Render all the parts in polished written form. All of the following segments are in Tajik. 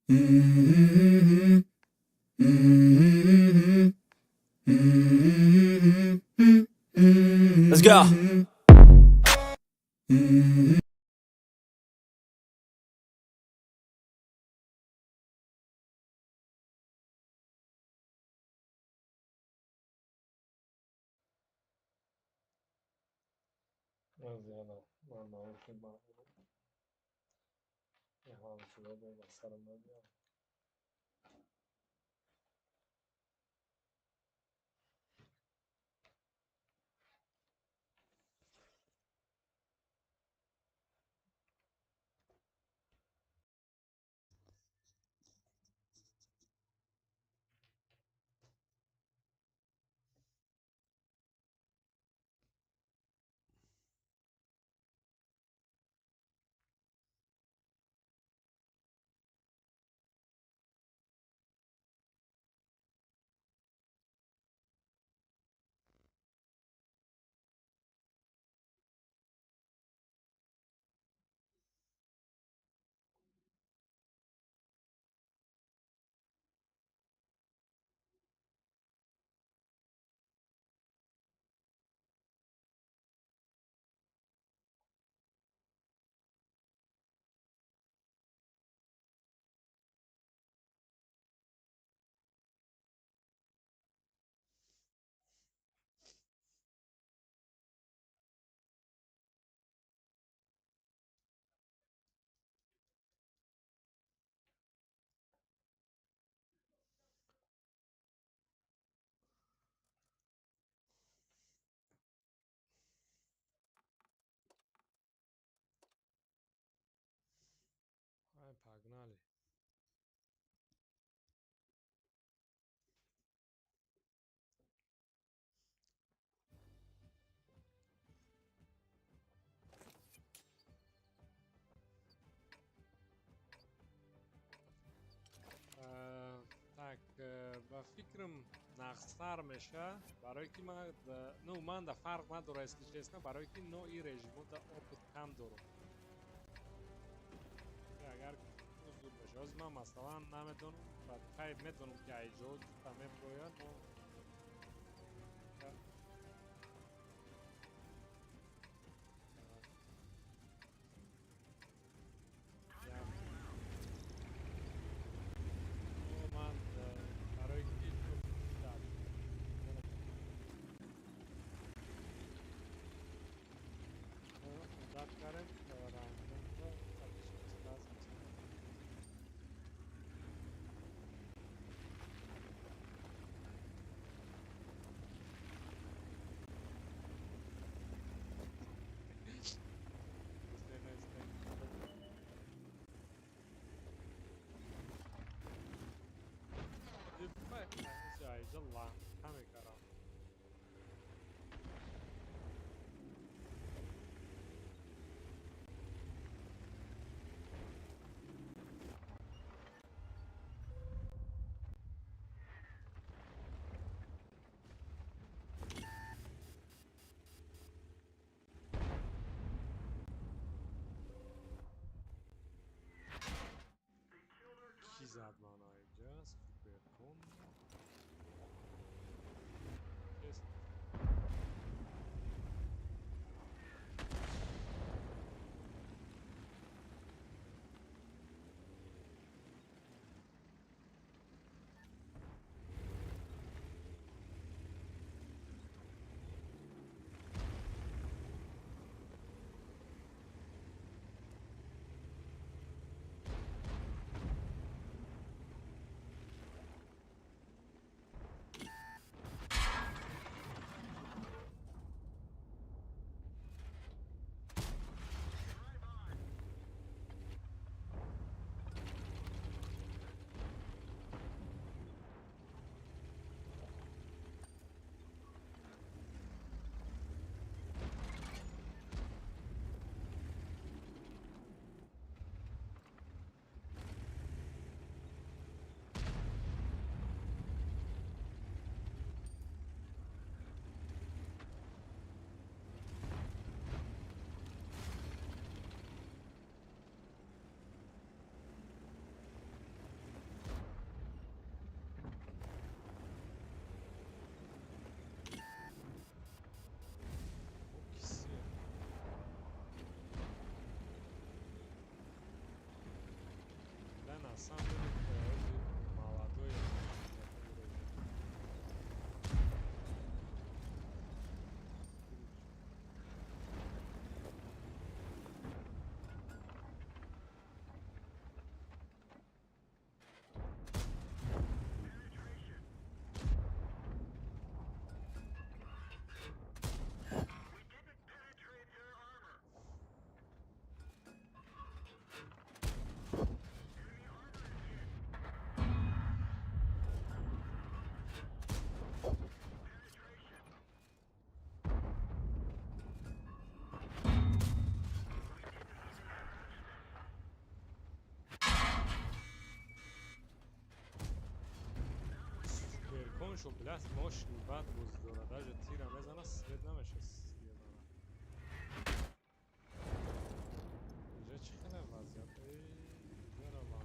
Let's go. Ман наушник ба сарам набиям. Погнали. Так, ба фикрам нақстар меша, барои ки ман, ну, ман да фарқ надора, если честно, барои ки но и режимо да опыт кам дорам. Агар зуд бошад, ҳозир ман масалан намедонам, хай медонам ки айҷо та меброяд, но ман барои ки одат кардем рангонро. Ки зад мана инҷа? Суперкон. На самом деле, молодой. Шо блядь, мощный бад бози дора, даже тира мезана, свет намеша ебана. Инҷа чӣ хеле вазъият? Инҷаро бля.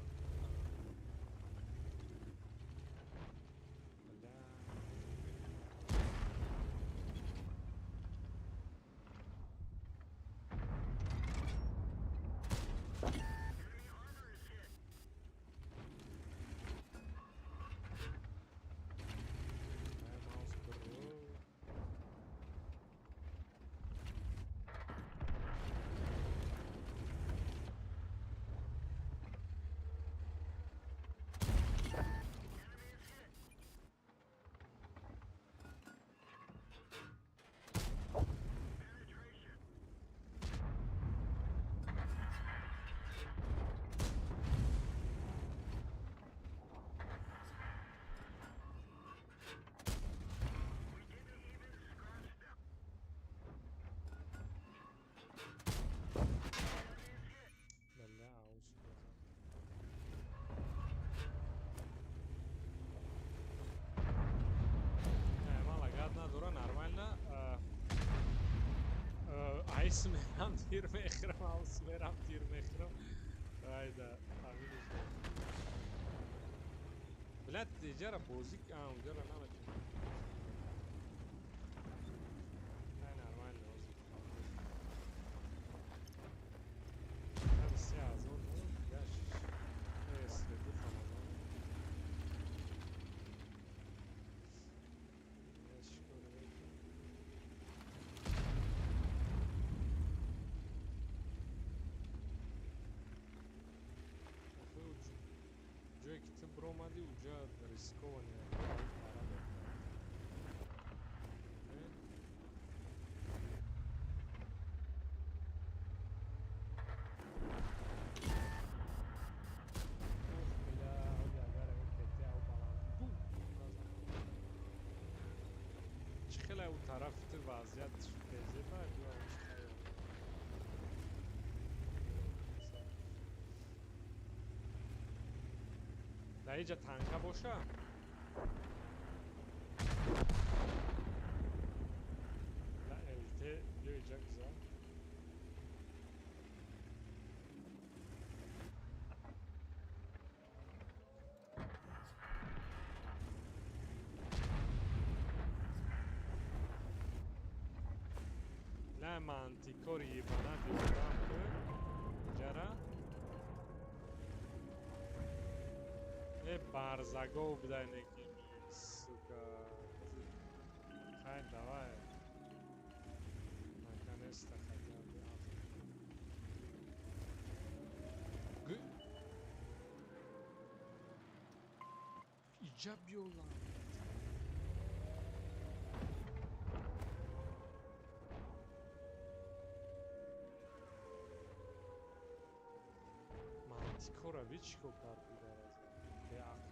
Айс мерам, тир мехӯрам, аус мерам, тир мехӯрам. Айда, аминиш. Блядь, иҷара бозӣ, унҷара наметавонам. Ай, нормально, ҳозир. Ҳами 3000 гаш. Среду хамазон. Ҷое ки ту биромадӣ, уҷа рисковани. Чӣ хеле у тарафи ту вазъият безеба. Дар инҷа танка боша? На ЛТ биё инҷа гузар. На мантикори ебана диёрам ку инҷара. Э, барзагов будай неки, сука. Хай, давай. Наконец-то хотя бы. Иҷа биёлам. Мантикора ви чӣ кор кард бидараз? Беақл.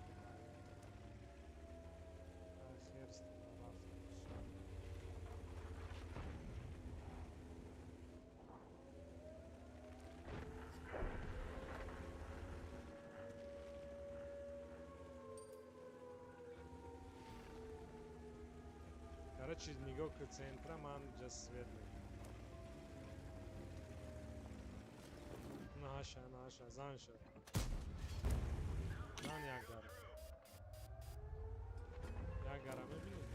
Короче, нигоҳ ки центра, ман ҷа свет мекунам. Наша, наша, занша. Зан як гара. Як гара мебинӣ?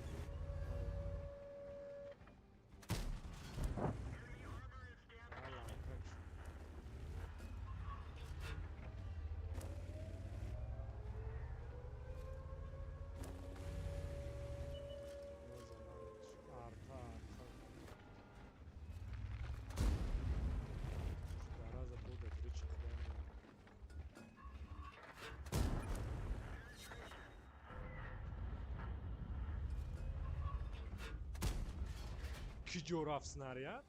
Киҷо рафт снаряд?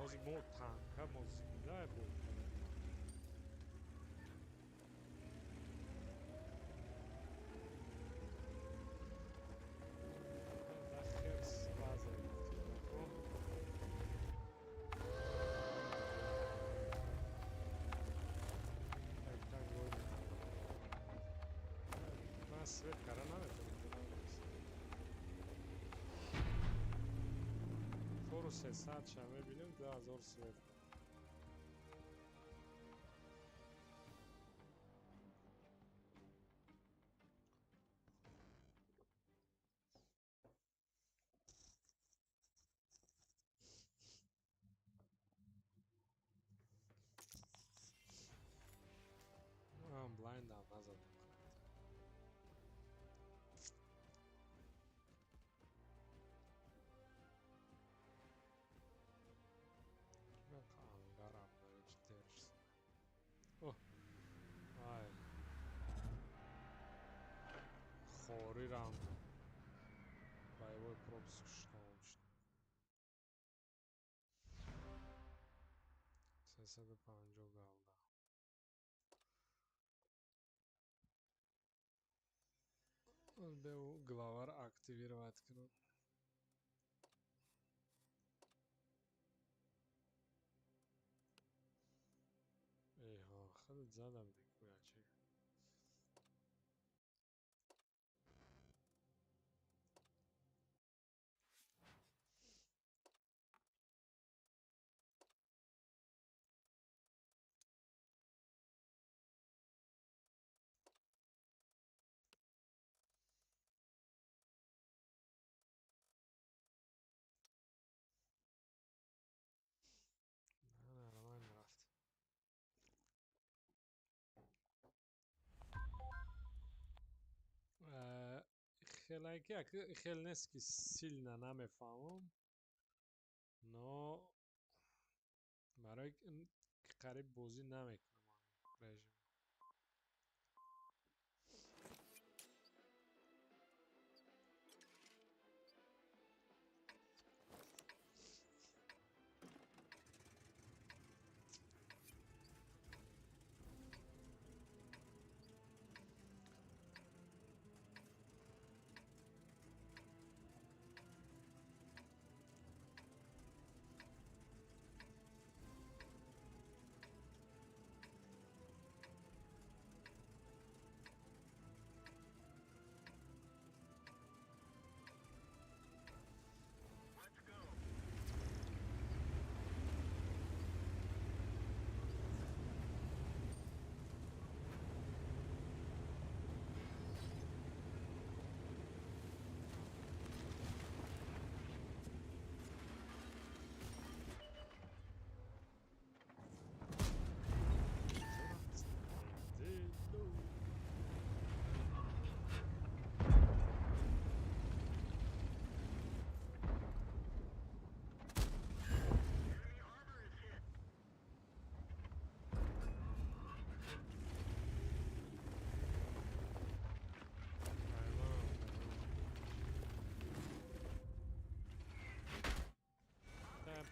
Ҳозир мо танка, мо зинда бой кардем. Херс база. Так, так, бой. Ман свет кара наметавонам. 300 ша мебинем, 2000 свет. Блайндам назад. Ай. Хорирам. Боевой пропуск тамом шуд. 350 голда. Беу главар активировать кунам. Эҳо, хеле задам дикуячи. Хеле хел нест ки сильно намефаҳмам, но барои ки қариб бозӣ намекунам режим.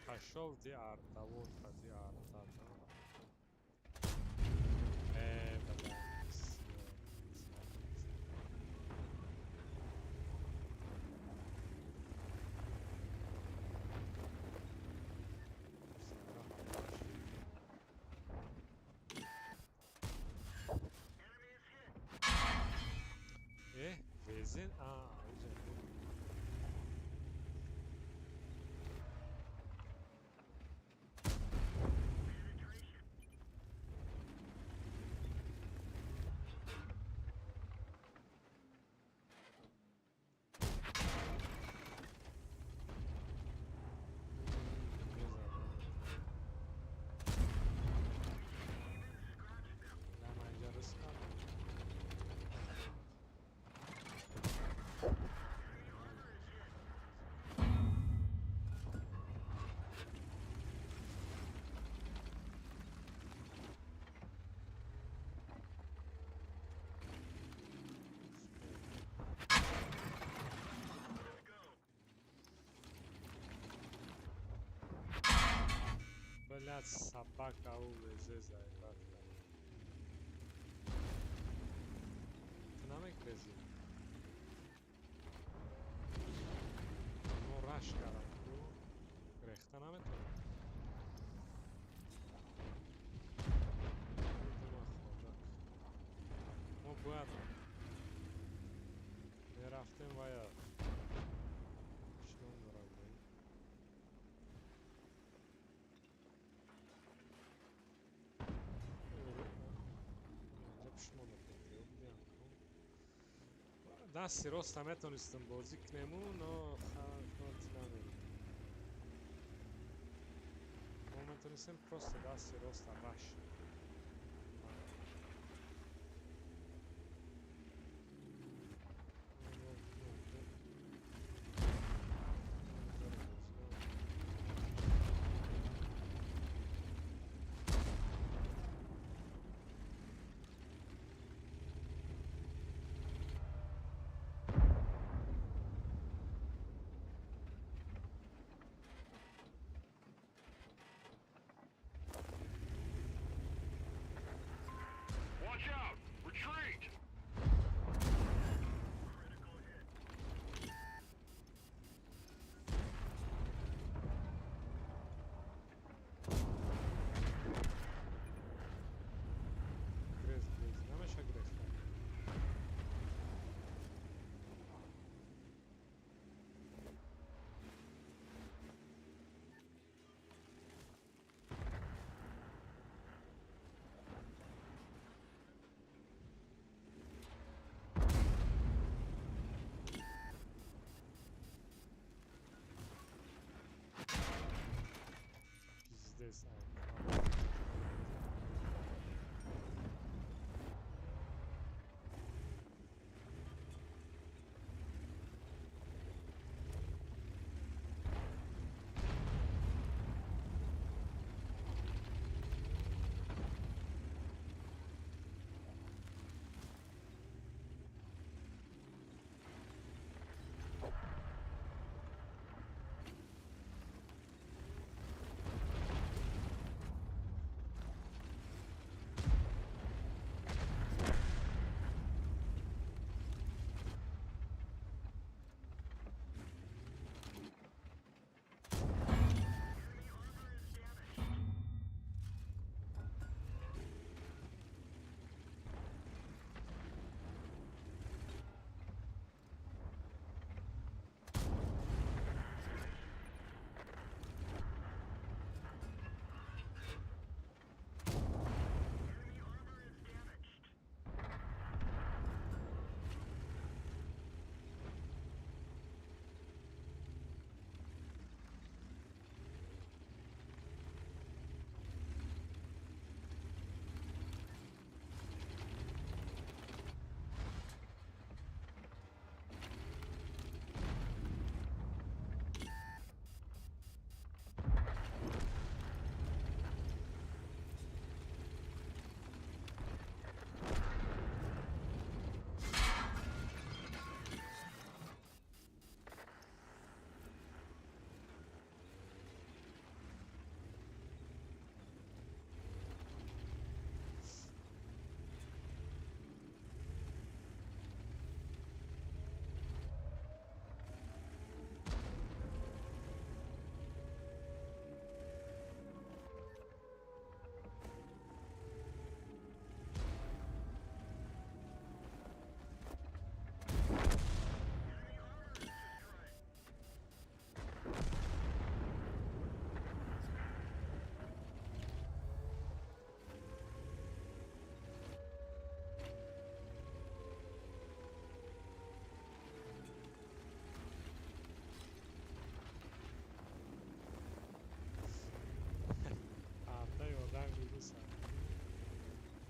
Пошел ты арта, вот ты арта. Бля, везен, а. Блядь, собака увезеза, братка. Ту намегрези? Мо раш кардам, ту грехта наметавонам. Мо бояд мерафтем вая чӣ ном дорад? Дасти роста метонистам бозӣ кунему, но намерем. Мо метонистем просто дасти роста раш. Watch out! Retreat! Грез, грез, намеша грехта. Пиздец, ай.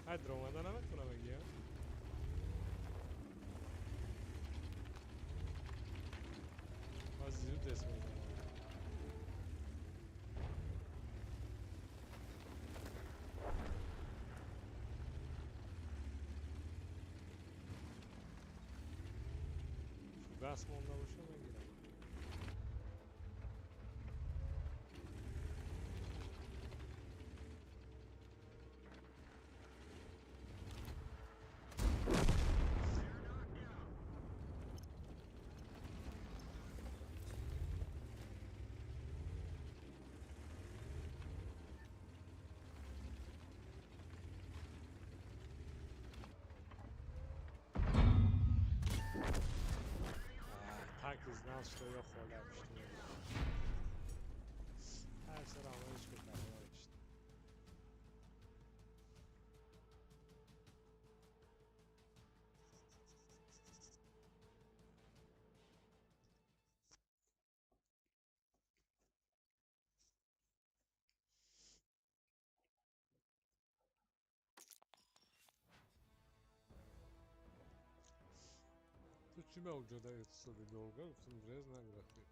Ай, дромада наметавонам гия. Ман зуд дес мезанам. Фугас монда боша мегирам. Знал, что её холя пушти. А всё равно ҳеч кор. Ту чӣ мавҷуда иқтисоди долга гуфтам, грез нагирахтӣ.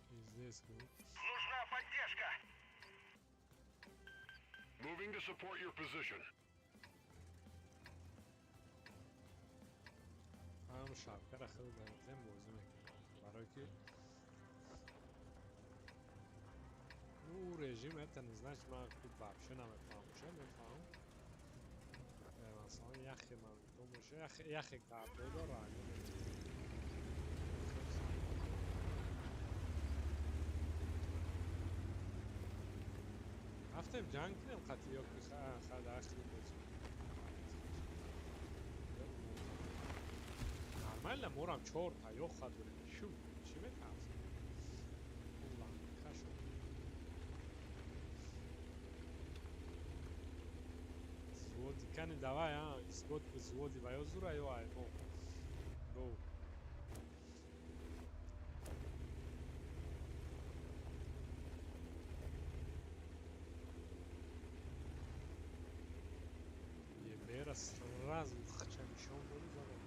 Пиздец, ну. Нужна поддержка! Moving to support your position. Ҳам шапкара хеле даратем бозӣ мекунам. Барои ки ну режим это не значит, ман вообще намефаҳмам, боша мефаҳмам. Масалан, яхе ман боша, яхе картҳо дора. Рафтем ҷанг кунем қатъи ё ки хадахли бозӣ. Нормально, морам чорта ёха дорем. Шу, чӣ метарсем? Кашо. Взводи, кани давай, а, исбот взводи ва ё зура ё аймо. Go. Ебера сразу хча нишон доду задам.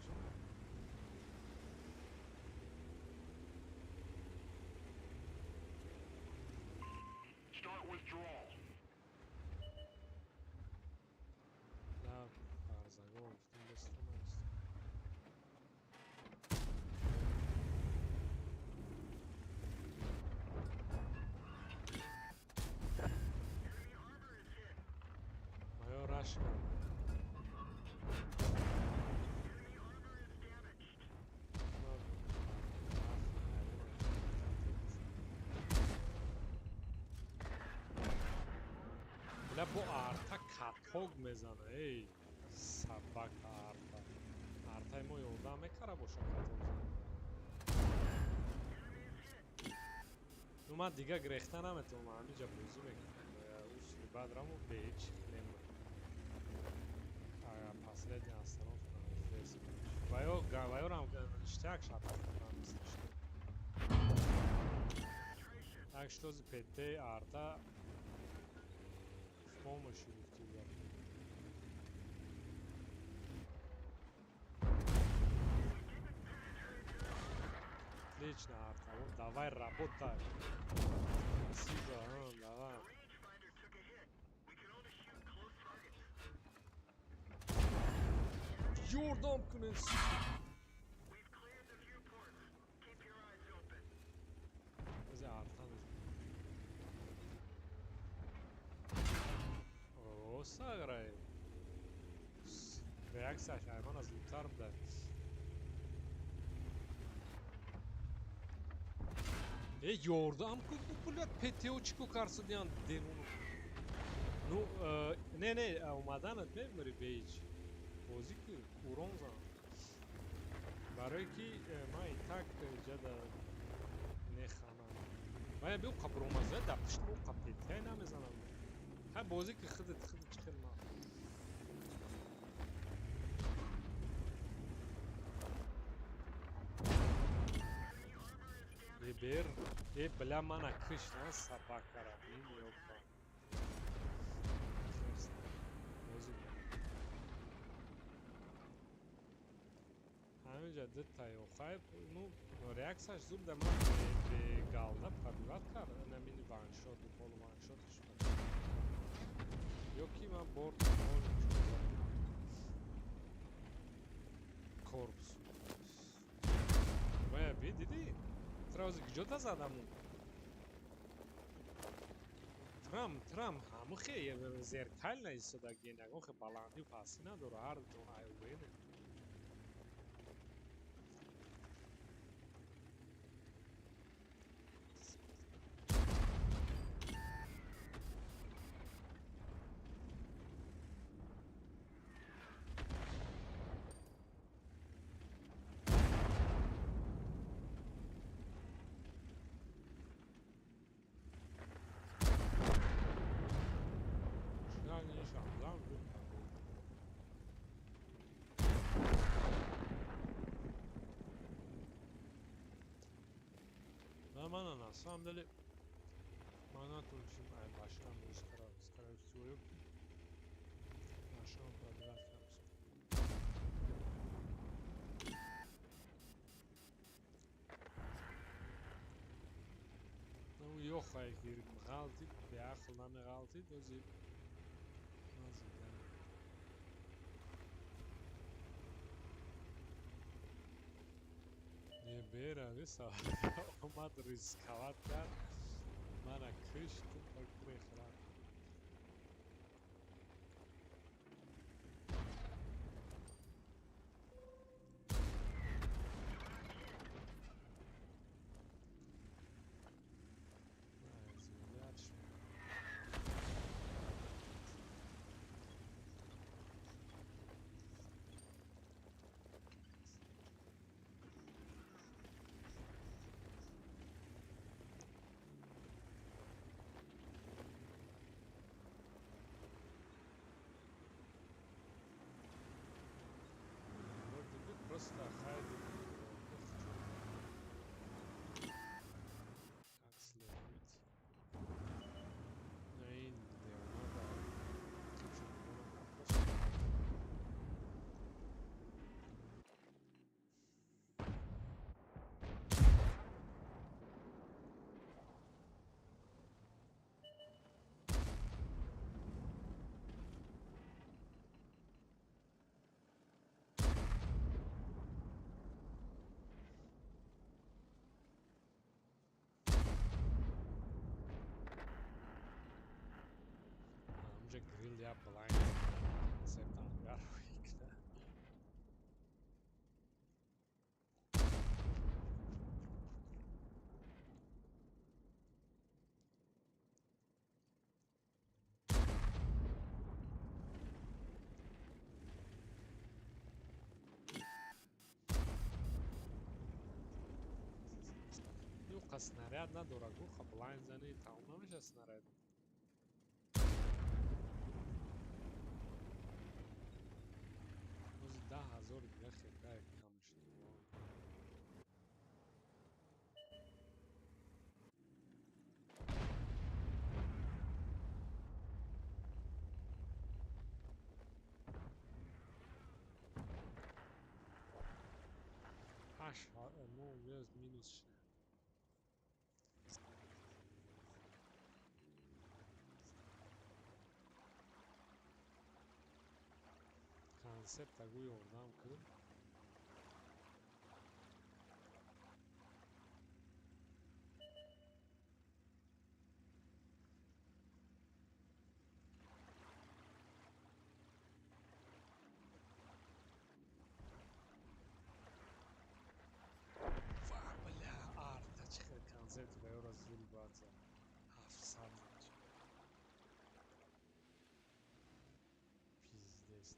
Start withdrawal. Да, барзагон, гуфтем бестам аст. Маё раш кард. Бля, бо арта каток мезана, эй, собака арта. Артаи мо ёрдам мекара боша каток зана. Ну ман дига грехта наметавонам, ҳаминҷа бозӣ мекунам. Усули бадраму бе ҳеҷ хлем. Последняя остановка здесь. Ваё, ваёрам ништяк шапка кардам. Так что за ПТ арта в помощи гуфти гап. Отлично, арта. Вот давай работай. Спасибо, а, давай. Ёрдам кунен, сука. Ази арта О, саграй. Реаксияш аймана зудтар буда. Э, ёрдам ку, блядь, ПТО чӣ ко карсидиян девону. Ну, не, не, омаданат мебари беҳеҷ. Бозӣ ку, урон зан. Барое ки ман и так ҷада механам. Вая биё қабромаза дар пушти мо қа ПТ намезанам. Ҳа бозӣ ки худат худат чӣ хел ман. Э бер, э бля мана кишт, а собакара, блин, ёпа. Бозӣ. Ҳаминҷа дута ёхай, ну реаксияш зуд да ман бе галда пробивать кард, на мини ваншот, полу ваншот шуд. Ё ки ман бор корпус. Вая би дидӣ? Травзи куҷота задаму? Трам, трам, ҳаму хе зеркально истодаги, ягон хе баландию пастӣ надора, ҳар ҷон айвене. Мана на самом деле ман натонистем ай башам скорее всего нашам пробирать кардем. Ну ёхай ғалтид, беақл намеғалтид, ози назидам. Не берави омад рисковать кард, мана кишт мехӯрад. Просто хайди как следует. На ин девона просто. Унҷа грил я блайнд концепт ангар икна. Юқа снаряд надора, гуха блайнд зани тамом намеша снаряд. Ози 10 000 дига хелкай кам шуд. Ҳашт мо минус шуд. Концепт агу ёрдам кун. Ва бля, арта чӣ хел концепт ба ёра зур бад зад. 700 пиздец.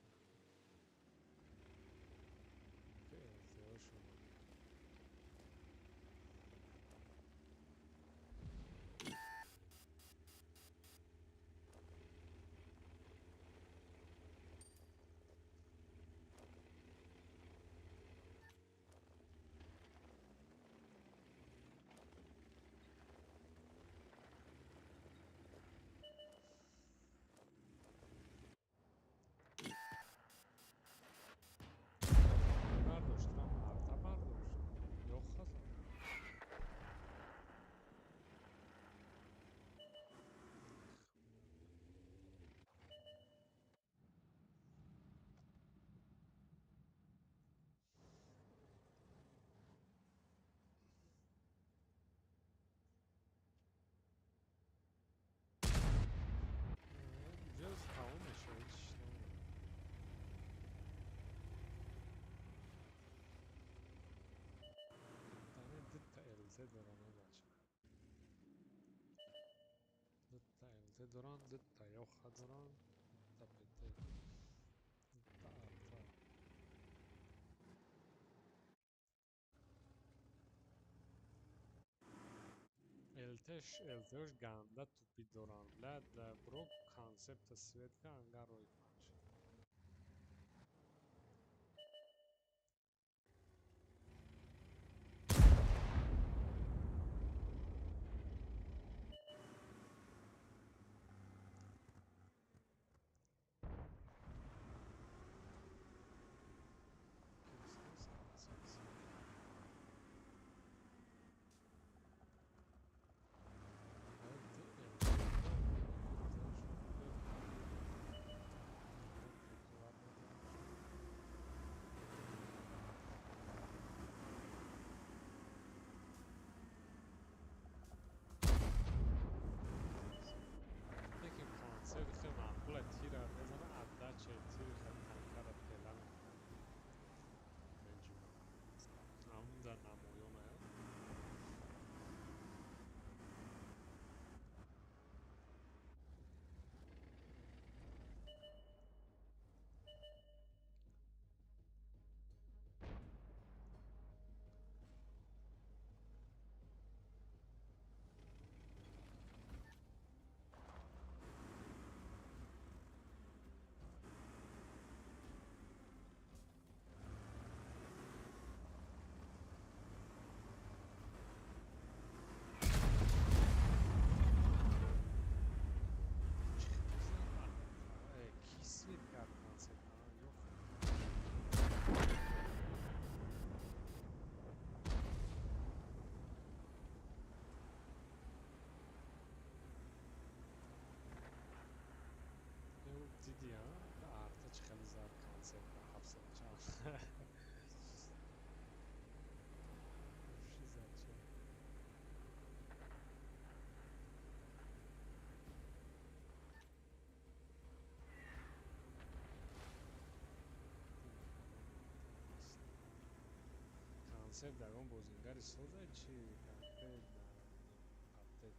ЛТ доран бача. Дута ЛТ доран, дута Йоха доран, дута ПТ, дута арта. ЛТш, ЛТш ганда тупӣ доран. Бля, бро концепта светка ангар рой кунаш. Концепт хеле маъқула, тира мезана, отдача тири хеле танкара пела мекунад. Менҷима. Ҳамун дар намоён ая. Ки свет кард концепт? Ёх. Диди, арта чӣ хеле зад концепт ба ҳафтсаду чанд. Чӣ зад чӣ? Концепт ягон бозингари соза чӣ конкретно апдейт.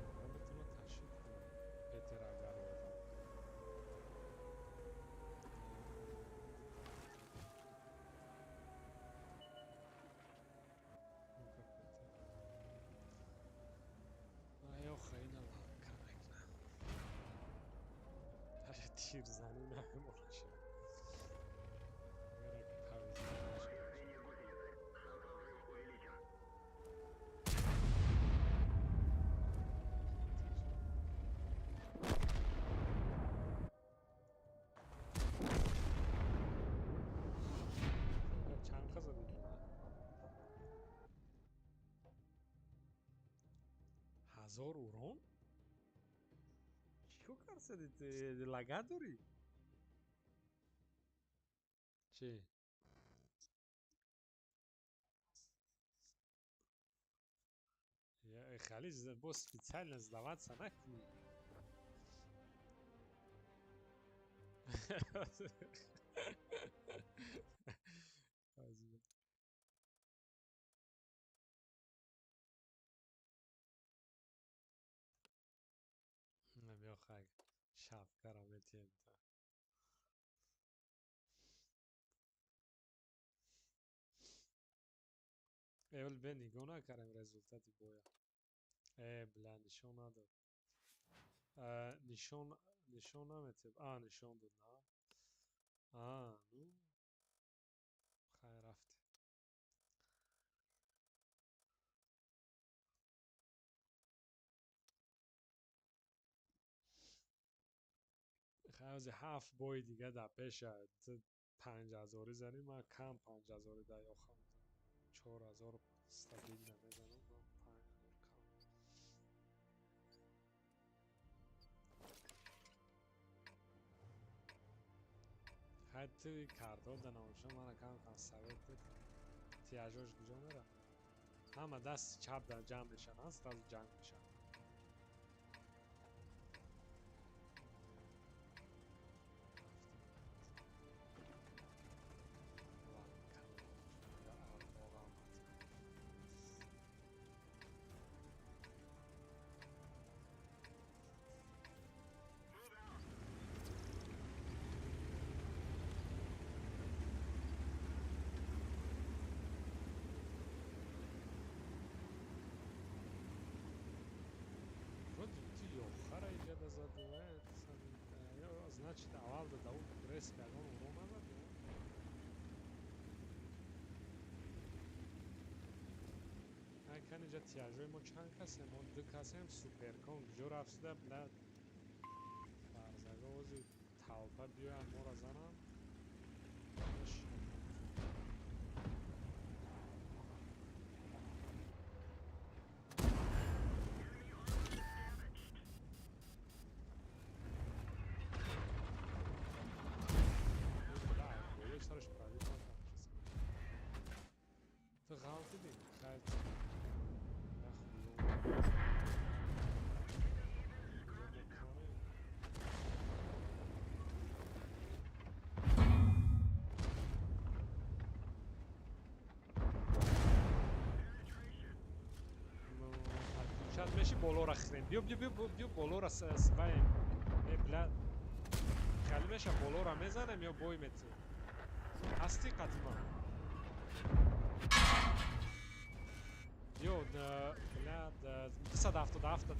Метавонад ташриф кунад Петер агар ёрдам кунад. Ну-ка, Петер. Ёха, ина ланка мекунам. Даже тирзанӣ намемонаша. Агар як повезло бошад. Повреждение гусеницы. Шанс разрыв увеличен. Чанд қиза дидӣ? 1000 урон? Чӣ кор кардӣ? Лагат дорӣ? Чӣ? Хали бо специально сдаваться накунӣ. Биё хай шапкара метиҳем та. Эвел бе нигоҳ накардем результати боя. Э, бля, нишон надод. Нишон наметиҳад. А, нишон дод, на? А, ну. Хай рафтем. Хай ҳози ҳафт бои дига дар пеша 5000-ӣ занӣ, ман кам 5000-ӣ дар ёхам. 4000 стабильно мезанам, ман 5000 кам. Хай, ту картҳо да набоша, мана кам кам совет дед. Тияжош куҷо мера? Ҳама дасти чап дар ҷамъ мешаванд, сразу ҷанг мешаванд. Move out. Вроде ту ёхара иҷада зади, значит, аввал да ӯ резко ягон урон назади. Ай, каниҷа тияжои мо чанд касем? Мо ду касем. Суперкон куҷо рафтида, бля? Барзага ози талпа биёянд, моро зананд. Enemy armor is damaged. Бля, болои сараш пробит накард. Ту ғалтидӣ, хай. Я хуё. Enemy unit is scratched. Penetration. Подключать меши, болора хрен. Биё, биё, биё, биё, болора сваем. Э, бля. Хали меша, болора мезанем ё бой метем? Ҳасти қатима? Биё, бля, 277.